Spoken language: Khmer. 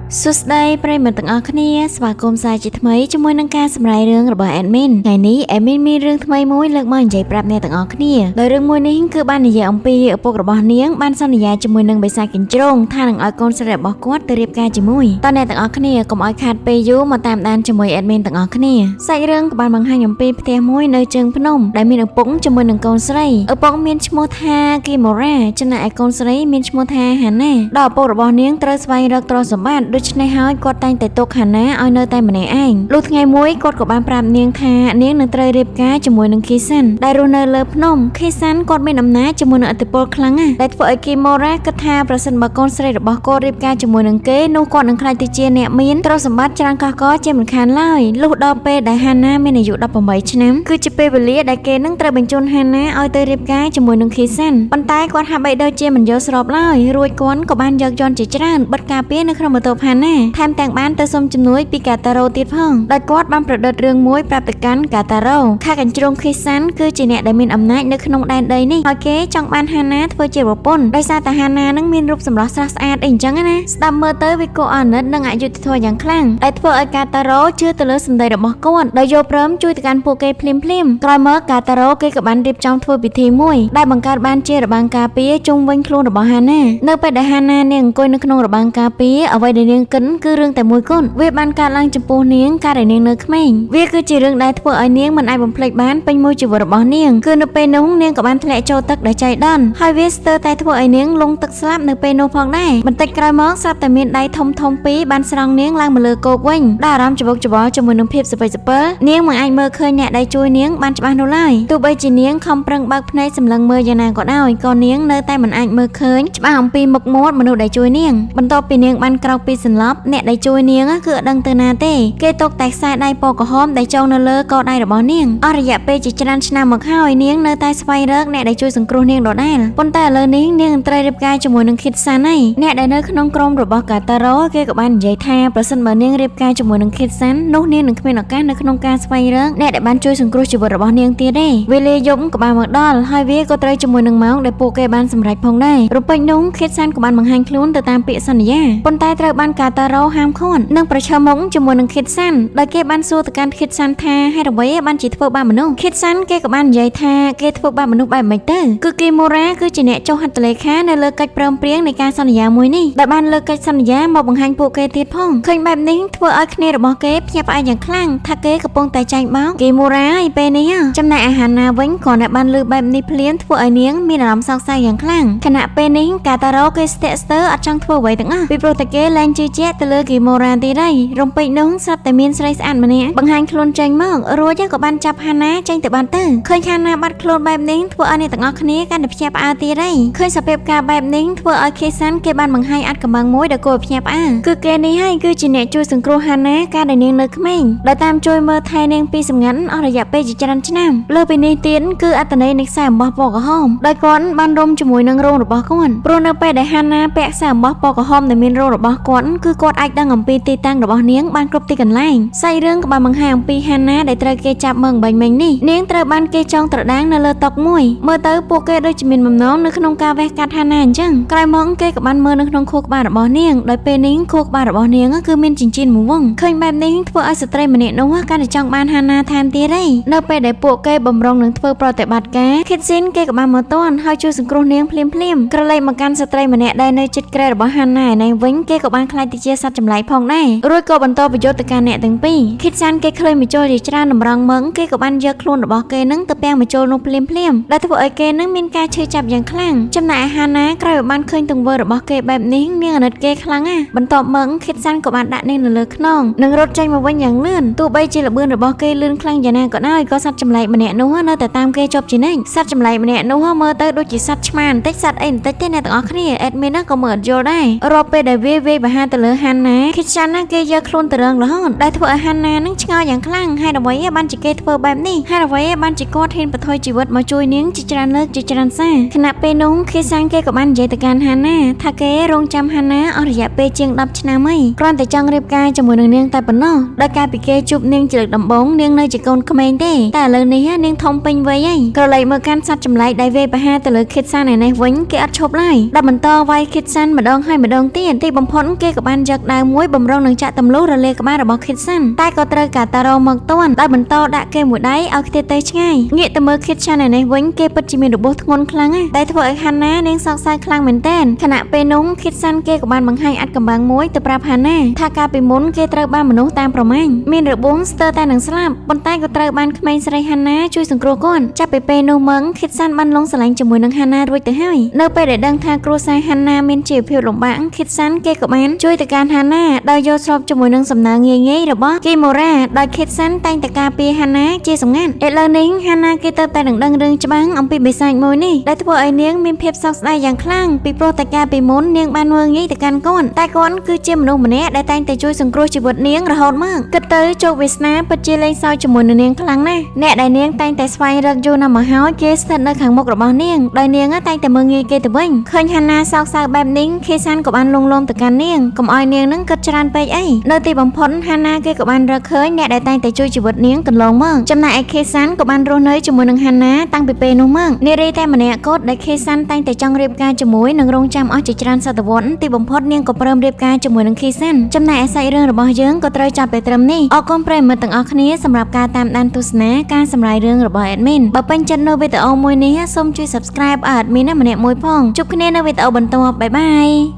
សួស្តីប្រិយមិត្តទាំងអស់គ្នាស្វាគមន៍សាជាថ្មីជាមួយនឹងការសម្រាយរឿងរបស់ Admin ថ្ងៃនេះ Admin មានរឿងថ្មីមួយលើកមកនិយាយប្រាប់អ្នកទាំងអស់គ្នាដោយរឿងមួយនេះគឺបាននិយាយអំពីឪពុករបស់នាងបានសន្យាជាមួយនឹងបិសាចកញ្ជ្រោងថានឹងឲ្យកូនស្រីរបស់គាត់ទៅរៀបការជាមួយតើអ្នកទាំងអស់គ្នាកុំឲ្យខាតពេលយូរមកតាមដានជាមួយ Admin ទាំងអស់គ្នាសាច់រឿងក៏បានបង្ហាញអំពីផ្ទះមួយនៅជើងភ្នំដែលមានឪពុកជាមួយនឹងកូនស្រីឪពុកមានឈ្មោះថាគីម៉ូរ៉ាចំណែកឯកូនស្រីមានឈ្មោះថាហាណាដល់ឪពុករបស់នាងត្រូវស្វែងរកទ្រព្យសម្បត្តិដូច្នេះហើយគាត់តែងតែទុកហាណាឲ្យនៅតែម្នាក់ឯងលុះថ្ងៃមួយគាត់ក៏បានប្រាប់នាងថានាងនឹងត្រូវរៀបការជាមួយនឹងគីសាន់ដែលរស់នៅលើភ្នំគីសាន់គាត់មានអំណាចជាមួយនឹងឥទ្ធិពលខ្លាំងណាស់ដែលធ្វើឲ្យគីម៉ូរ៉ាគិតថាប្រសិនបើកូនស្រីរបស់គាត់រៀបការជាមួយនឹងគេនោះគាត់នឹងក្លាយទៅជាអ្នកមានទ្រព្យសម្បត្តិច្រើនកុះករជាមិនខានឡើយលុះដល់ពេលដែលហាណាមានអាយុ18ឆ្នាំគឺជាពេលវេលាដែលគេនឹងត្រូវបញ្ជូនហាណាឲ្យទៅរៀបការជាមួយនឹងគីសាន់ប៉ុន្តែគាត់ហាក់បីដូចជាមិនយល់ស្របឡើយរួចគាត់ក៏បានយកយន្តជាច្រើនបិទការពារនៅក្នុងបន្ទប់ហាណាថែមទាំងបានទៅសុំជំនួយពីកាតារ៉ូទៀតផងដោយគាត់បានប្រឌិតរឿងមួយប្រាប់ទៅកាន់កាតារ៉ូខាកញ្ជ្រោងគីសាន់គឺជាអ្នកដែលមានអំណាចនៅក្នុងដែនដីនេះហើយគេចង់បានហាណាធ្វើជាប្រពន្ធដោយសារតែហាណានឹងមានរូបសម្រស់ស្រស់ស្អាតអីអញ្ចឹងណាស្ដាប់មើលទៅវាគួរឲ្យអាណិតនិងអយុត្តិធម៌យ៉ាងខ្លាំងដែលធ្វើឲ្យកាតារ៉ូជឿទៅលើសម្ដីរបស់គាត់ដោយយល់ព្រមជួយទៅកាន់ពួកគេភ្លាមៗក្រោយមកកាតារ៉ូគេក៏បានរៀបចំធ្វើពិធីមួយដែលបង្កើតបានជារបាំងការពារជុំវិញខ្លួនរបស់ហាណានៅពេលដែលហាណានាងអង្គុយនៅក្នុងរបាំងការពារអ្វីដែលនាងគិនគឺរឿងតែមួយគត់វាបានកើតឡើងចំពោះនាងកាលដែលនាងនៅក្មេងវាគឺជារឿងដែលធ្វើឲ្យនាងមិនអាចបំភ្លេចបានពេញមួយជីវិតរបស់នាងគឺនៅពេលនោះនាងក៏បានធ្លាក់ចូលទឹកដោយចៃដន្យហើយវាស្ទើរតែធ្វើឲ្យនាងលង់ទឹកស្លាប់នៅពេលនោះផងដែរបន្តិចក្រោយមកស្រាប់តែមានដៃធំធំពីរបានស្រង់នាងឡើងមកលើគោកវិញដោយអារម្មណ៍ច្បុកច្បល់ជាមួយនឹងភាពសពិចសពិលនាងមិនអាចមើលឃើញអ្នកដែលជួយនាងបានច្បាស់នោះឡើយទោះបីជានាងខំប្រឹងបើកភ្នែកសម្លឹងមើលយ៉ាងណាក៏ដោយក៏នាងនៅតែមិនអាចមើលឃើញច្បាស់អំពីមុខមាត់មនុស្សដែលជួយនាងបន្ទាប់ពីនាងបានក្រោកពីសន្លប់អ្នកដែលជួយនាងគឺអត់ដឹងទៅណាទេគេទុកតែខ្សែដៃពណ៌ក្រហមដែលចងនៅលើកដៃរបស់នាងអស់រយៈពេលជាច្រើនឆ្នាំមកហើយនាងនៅតែស្វែងរកអ្នកដែលជួយសង្គ្រោះនាងដដែលប៉ុន្តែឥឡូវនេះនាងនឹងត្រូវរៀបការជាមួយនឹងឃីតសាន់ហើយអ្នកដែលនៅក្នុងក្រុមរបស់កាតារ៉ូគេក៏បាននិយាយថាប្រសិនបើនាងរៀបការជាមួយនឹងឃីតសាន់នោះនាងនឹងគ្មានឱកាសនៅក្នុងការស្វែងរកអ្នកដែលបានជួយសង្គ្រោះជីវិតរបស់នាងទៀតទេវេលាយប់ក៏បានមកដល់ហើយវាក៏ត្រូវជាមួយនឹងម៉ោងដែលពួកគេបានសម្រេចផងដែររំពេចនោះឃីតសាន់ក៏បានបង្ហាញខ្លួនទៅតាមពាក្យសន្យាប៉ុន្តែត្រូវបានកាតារ៉ូហាមឃាត់និងប្រឈមមុខជាមួយនឹងឃីតសាន់ដោយគេបានសួរទៅកាន់ឃីតសាន់ថាហេតុអ្វីបានជាធ្វើបាបមនុស្សឃីតសាន់គេក៏បាននិយាយថាគេធ្វើបាបមនុស្សបែបម៉េចទៅគឺគីម៉ូរ៉ាគឺជាអ្នកចុះហត្ថលេខានៅលើកិច្ចព្រមព្រៀងនៃការសន្យាមួយនេះដែលបានលើកកិច្ចសន្យាមកបង្ហាញពួកគេទៀតផងឃើញបែបនេះធ្វើឲ្យគ្នារបស់គេភ្ញាក់ផ្អើលយ៉ាងខ្លាំងថាគេកំពុងតែចាញ់បោកគីម៉ូរ៉ាឯពេលនេះចំណែកអាហារណាវិញគ្រាន់តែបានលឺបែបនេះភ្លាមធ្វើឲ្យនាងមានអារម្មណ៍សោកសៅយ៉ាងខ្លាំងខណៈពេលនេះកាតារ៉ូគេស្ទាក់ស្ទើរអត់ចង់ធ្វើអ្វីទាំងអស់ពីព្រោះតែគេលែងជឿជាក់ទៅលើគីម៉ូរ៉ាទៀតហើយរំពេចនោះស្រាប់តែមានស្រីស្អាតម្នាក់បង្ហាញខ្លួនចេញមករួចក៏បានចាប់ហាណាចេញទៅបានទៅឃើញហាណាបាត់ខ្លួនបែបនេះធ្វើឲ្យអ្នកទាំងអស់គ្នាកាន់តែភ្ញាក់ផ្អើលទៀតហើយឃើញសភាពការបែបនេះធ្វើឲ្យខេសាន់គេបានបង្ហាញអាត់កំបាំងមួយដែលគួរឲ្យភ្ញាក់ផ្អើលគឺគេនេះហើយគឺជាអ្នកជួយសង្គ្រោះហាណាកាលដែលនាងនៅក្មេងដែលតាមជួយមើលថែនាងពីសម្ងាត់អស់រយៈពេលជាច្រើនឆ្នាំលើពីនេះទៀតគឺអត្តន័យនៃខ្សែអំបោះពណ៌ក្រហមដោយគាត់បានរុំជាមួយនឹងរោងរបស់គាត់ព្រោះនៅពេលដែលហាណាពាក់ខ្សែអំបោះពណ៌ក្រហមដែលមានរោងរបស់គាត់គឺគាត់អាចដឹងអំពីទីតាំងរបស់នាងបានគ្រប់ទីកន្លែងសាច់រឿងក៏បានបង្ហាញអំពីហាណាដែលត្រូវគេចាប់មើងបាញ់មិញនេះនាងត្រូវបានគេចងត្រដាងនៅលើតុមួយមើលទៅពួកគេដូចជាមានបំណងនៅក្នុងការវះកាត់ហាណាអញ្ចឹងក្រោយមកគេក៏បានមើលនៅក្នុងខួរក្បាលរបស់នាងដោយពេលនេះខួរក្បាលរបស់នាងគឺមានចិញ្ចៀនមួយវងឃើញបែបនេះធ្វើឲ្យស្ត្រីម្នាក់នោះកាន់តែចង់បានហាណាថែមទៀតឯងនៅពេលដែលពួកគេបំរុងនឹងធ្វើប្រតិបត្តិការឃីតស៊ីនគេក៏បានមកទាន់ហើយជួយសង្គ្រោះនាងភ្លាមៗក្រឡេកមកកាន់ស្ត្រីម្នាក់ដែលនៅជិតគ្រែរបស់ហាណាឯវិញគេក៏បានក្លាយទៅជាសត្វចម្លែកផងដែររួចក៏បន្តប្រយុទ្ធទៅកាន់អ្នកទាំងពីរឃីតសានគេឃើញម្ជុលជាច្រើនតម្រង់មឹងគេក៏បានយកខ្លួនរបស់គេនឹងទៅពាំងម្ជុលនោះភ្លាមៗដែលធ្វើឲ្យគេនឹងមានការឈឺចាប់យ៉ាងខ្លាំងចំណែកឯហាណាក្រោយបានឃើញទង្វើរបស់គេបែបនេះនាងអាណិតគេខ្លាំងណាស់បន្ទាប់មកឃីតសានក៏បានដាក់នាងនៅលើខ្នងនិងរត់ចេញមកវិញយ៉ាងលឿនទោះបីជាល្បឿនរបស់គេលឿនខ្លាំងយ៉ាងណាក៏ដោយក៏សត្វចម្លែកម្នាក់នោះនៅតែតាមគេជាប់ជានិច្ចសត្វចម្លែកម្នាក់នោះមើលទៅដូចជាសត្វឆ្មាបន្តិចសត្វអីបន្តិចទេអ្នកទាំងអស់គ្នាអេដមីនក៏មើលអត់យល់ដែររាល់ពេលដែលវាវាយបហាទៅលើហាណាឃីតសានណាគេយកខ្លួនទៅរងរហូតដែលធ្វើឲ្យហាណានឹងឆ្ងល់យ៉ាងខ្លាំងហេតុអ្វីបានជាគេធ្វើបែបនេះហេតុអ្វីបានជាគាត់ហ៊ានបន្ថយជីវិតមកជួយនាងជាច្រើនលើកជាច្រើនសារខណៈពេលនោះឃីសានគេក៏បាននិយាយទៅកាន់ហាណាថាគេរងចាំហាណាអស់រយៈពេលជាង10ឆ្នាំហើយគ្រាន់តែចង់រៀបការជាមួយនឹងនាងតែប៉ុណ្ណោះដោយការពីគេជួបនាងជាលើកដំបូងនាងនៅជាកូនក្មេងទេតែឥឡូវនេះនាងធំពេញវ័យហើយក្រឡេកមើលកាន់សត្វចម្លែកដែលវាយប្រហារទៅលើឃីតសានឯនេះវិញគេអត់ឈប់ឡើយដល់បន្តវាយឃីតសានម្ដងហើយម្ដងទៀតទីបំផុតគេ ក៏បានយកដាវមួយបំរុងនឹងចាក់ទម្លុះរលាកក្បាលរបស់ខិតសាន់តែក៏ត្រូវកាតារ៉ូមកទាន់ដោយបន្តដាក់គេមួយដៃឲ្យខ្ទាតទៅឆ្ងាយងាកទៅមើលខិតឆាន់ឯនេះវិញគេពិតជាមានរបួសធ្ងន់ខ្លាំងណាស់ដែលធ្វើឲ្យហាណានាងសោកសៅខ្លាំងមែនទែនខណៈពេលនោះខិតសាន់គេក៏បានបង្ហាញអាត់កំបាំងមួយទៅប្រាប់ហាណាថាកាលពីមុនគេត្រូវបានមនុស្សតាមប្រមាញ់មានរបួសស្ទើរតែនឹងស្លាប់ប៉ុន្តែក៏ត្រូវបានក្មេងស្រីហាណាជួយសង្គ្រោះគាត់ចាប់ពីពេលនោះមកខិតសាន់បានលងស្រឡាញ់ជាមួយនឹងហាណារួចទៅហើយនៅពេលដែលដឹងថាគ្រួសារហាណាមានជីវភាពលំបាកខិតសាន់គេក៏បានជួយទៅកាន់ហាណាដោយយល់ស្របជាមួយនឹងសំណើងាយៗរបស់គីម៉ូរ៉ាដោយខិតសាន់តែងតែការពារហាណាជាសម្ងាត់ឥឡូវនេះហាណាគេទៅតែនឹងដឹងរឿងច្បាស់អំពីបិសាចមួយនេះដែលធ្វើឲ្យនាងមានភាពសោកស្ដាយយ៉ាងខ្លាំងពីព្រោះតែកាលពីមុននាងបានមើលងាយទៅកាន់កូនតែគាត់គឺជាមនុស្សម្នាក់ដែលតែងតែជួយសង្គ្រោះជីវិតនាងរហូតមកគិតទៅជោគវាសនាពិតជាលេងសើចជាមួយនឹងនាងខ្លាំងណាស់អ្នកដែលនាងតែងតែស្វែងរកយូរណាស់មកហើយគេស្ថិតនៅខាងមុខរបស់នាងដោយនាងតែងតែមើលងាយគេទៅវិញឃើញហាណាសោកសៅបែបនេះខេសានក៏បានលងលោមទៅកាន់នាងកុំឲ្យនាងនឹងគិតច្រើនពេកអីនៅទីបំផុតហាណាគេក៏បានរកឃើញអ្នកដែលតែងតែជួយជីវិតនាងកន្លងមកចំណែកឯខេសានក៏បានរស់នៅជាមួយនឹងហាណាតាំងពីពេលនោះមកនារីតែម្នាក់គត់ដែលខេសានតែងតែចង់រៀបការជាមួយនឹងរងចាំអស់ជាច្រើនសតវត្សទីបំផុតនាងក៏ព្រមរៀបការជាមួយនឹងខេសានចំណែកឯសាច់រឿងរបស់យើងក៏ត្រូវចាប់តែត្រឹមនេះអរគុណប្រិយមិត្តទាំងអស់គ្នាសម្រាប់ការតាមដានទស្សនាការសម្រាយរឿងរបស់ admin បើពេញចិត្តនៅវីដេអូមួយនេះសូមជួយ subscribe ឲ្យ admin ណាម្នាក់មួយផងជួបគ្នានៅវីដេអូបន្ទាប់បាយបាយ។